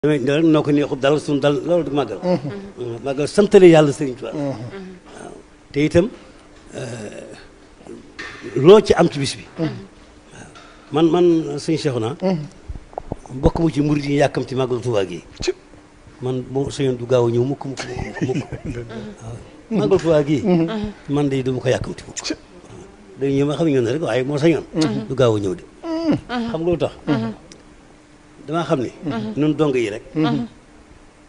damay rek noo ko neexut dal suñu dal loolu du màggal. màggal santale yàlla Sëriñ Tuubaa. waaw te itam loo ci am ci bis bi. waaw man sëñ Cheikhouna. bokk mu ci murid yi yàkkamti màggal Tuubaa gi. man boo sëñoon du gaaw a ñëw mukk. waaw màggal Tuubaa gi. man de du ma ko yàkkamti mukk. day ñëw ma xam ne rek waaye moo sañoon. du gaaw a ñëw de. xam nga lu tax. damaa xam ne. nun dong yi rek.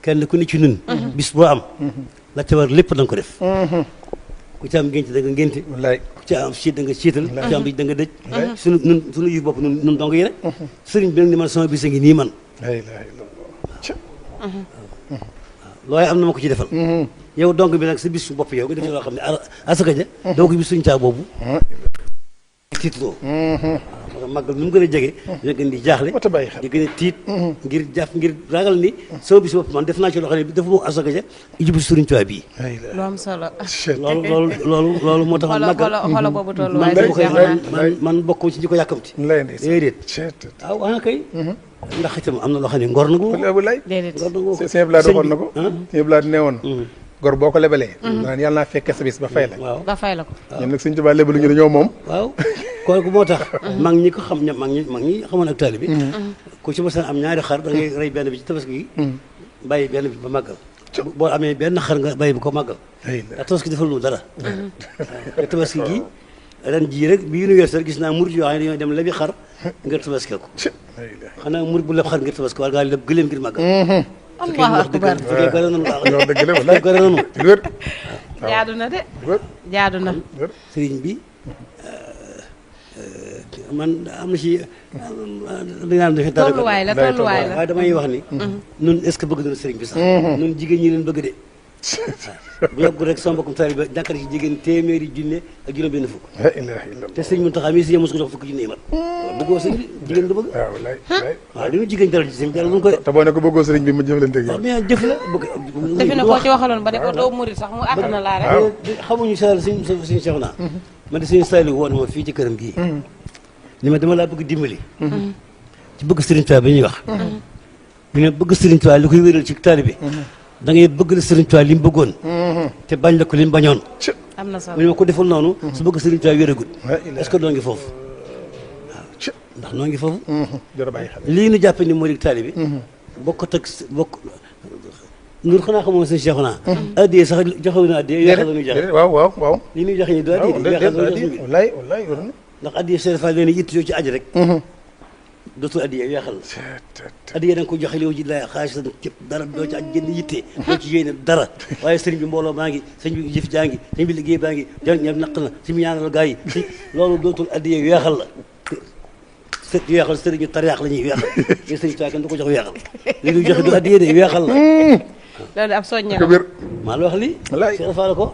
kenn ku ne ci nun bis boo am. la ca war lépp da nga ko def. ku ci am ngénte da nga ngénte. wallaay ku ci am siit da nga siital. ku ci am dëj da nga dëj. sunu yëf bopp nun dong yi rek. sëriñ bi nag ni man sama bis a ngi nii man. looy am na ma ko ci defal. yow dong bi nag sa bis su bopp yow nga def loo xam ne asaka ja. doo ko bis suñu caa boobu. tiitloo. màggal nu mu gën a jege. dina gën di jaaxle. di gën a tiit. ngir ragal ni. sama bis bopp man def naa ci loo xam ne dafa moom asaka ja ijub Sëriñ Tuubaa bii. lu am solo. loolu moo tax. xolo boobu tolluwaay man bokk ci ñi ko yàkkamti. déedéet. waaw wax na kay. ndax itam am na loo xam ne ngor na ko. déedéet sëñ Blaat waxoon na ko. sëñ Blaat nee woon. gor boo ko lebalee. naan yàlla naa fekke sa bis ba fay la. waaw ba fay la ko. ñun nag Sëñ Tuubaa lebalu ñu dañoo moom. waaw kooku moo tax. mag ñi ko xam mag ñi xamoon ak taalibe bi. ku ci mos a am ñaari xar da ngay rey benn bi ci tabaski gi. bàyyi benn bi ba màggal. boo amee benn xar nga bàyyi bi ko màggal. ndax tabaski defal lu dara. te tabaski gi ren jii rek bii nu weesu rek gis naa murid yoo xam ne dañoo dem lebi xar ngir tabaskee ko. xanaa murid bu leb xar ngir tabaski wala ngaa leb gëléem ngir màggal. Allahu akbar jaadu na de jaadu na. sëriñ bi man am na ci li nga xam ne tolluwaay la waaye damay wax ni. nun est-ce que bëgg nañu sëriñ bi sax. nun jigéen ñi leen bëgg de. bu yàggu rek sama mbokkum taalibe ba jàkkar ci jigéen téeméeri junne ak juróom benn fukk. te sëriñ Muntaxa mi si mos ko jox fukk junne yi mat. bëggoo sëriñ bi jigéen nga bëgg. waaw li ñu jigéen jaral ci sëriñ bi jaral ko de. te boo ne ko bëggoo sëriñ bi mu jëflante ak yow. mais jëf la bëgg. defe na koo ci waxaloon ba ne ko doo murit sax mu àdduna laa rek. xamuñu sa suñu Cheikhouna. man de suñu Saliou woon ma fii ci këram gii. ni ma dama laa bëgg dimbali. ci bëgg sëriñ Tuubaa bi ñuy wax. ñu ne bëgg sëriñ Tuubaa li koy wéral ci taalibe bi da ngay bëgg la Sëriñ Tuubaa li mu bëggoon. te bañ la ko li mu bañoon. am na solo mu ne ma ko deful noonu. su bëgg Sëriñ Tuubaa wéragut. est-ce que noo ngi foofu. waaw ndax noo ngi foofu. lii nu jàpp ni moo di taalibe bi. bokkut ak Ndour xanaa xamoon sëñ Cheikhouna. addiya sax joxewu na addiya weexal la ñuy joxe. waaw. li ñuy joxe nii du addiya di weexal la ñuy joxe. wallaay ndax addiya seen fa leen yitt yoo ci aji rek. dootul addiya weexal la. addiya da nga ko joxe li ji la xaalis la cëpp dara doo ci aj jënd yitte doo ci yéene dara waaye sëriñ bi mbooloo baa ngi sëriñ bi jëf jaa ngi sëriñ bi liggéey baa ngi jar ñam naq na sëriñ bi ñaanal gaa yi loolu dootul addiya weexal la weexal sëriñu tariyaax la ñuy weexal mais sëriñ Tuubaa kenn du ko jox weexal li ñuy joxe du addiya de weexal la loolu ab soññe ko wér maa la wax lii Cheikh Fall ko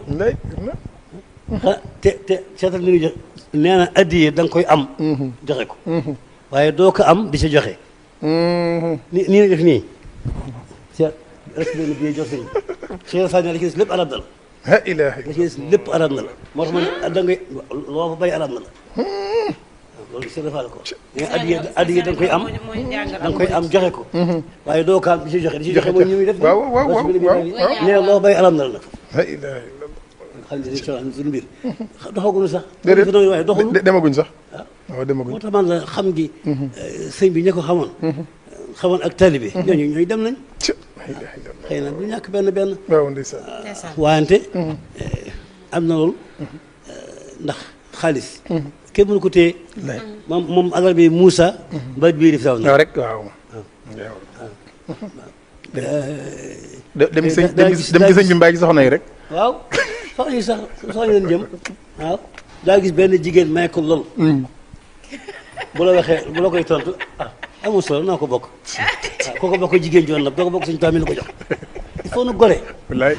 te seetal li ñuy jox nee na addiya da nga koy am joxe ko waaye doo ko am di sa joxe. nii la def nii. Cheikh rek benn bi jox sëñ bi. Cheikh Fall ne la ci des lépp arab na la. la ci des lépp arab na la. moo tax ma ne da ngay loo fa bay arab na la. loolu Cheikh Fall ko. mais addiya da nga koy am da nga koy am joxe ko. waaye doo ko am di sa joxe di sa joxe mooy ñu muy def. waaw nee na loo bay arab na la nag. xam ne suñu mbir doxaguñu sax. déedéet waaye doxuñu demaguñ sax. waaw demaguñ moo tax man la xam gi. sëñ bi ña ko xamoon. xamoon ak taalibe. ñooy dem nañ. xëy na du ñàkk benn. waaw ndeysaan. waante am na loolu. ndax xaalis. kenn mënu ko téye. moom alal bi Moussa. mbay bii di fi taw na. waaw rek waaw. dem ci sëñ bi mbaa gi soxna yi rek. waaw soxna yi sax soxna leen jëm waaw daa gis benn jigéen may ko lool. bu la waxee bu la koy tontu amul solo naa ko bokk. waaw koo ko bokk jigéen joon la doo ko bokk suñu taam mi la ko jox il faut nu gore. wallaay.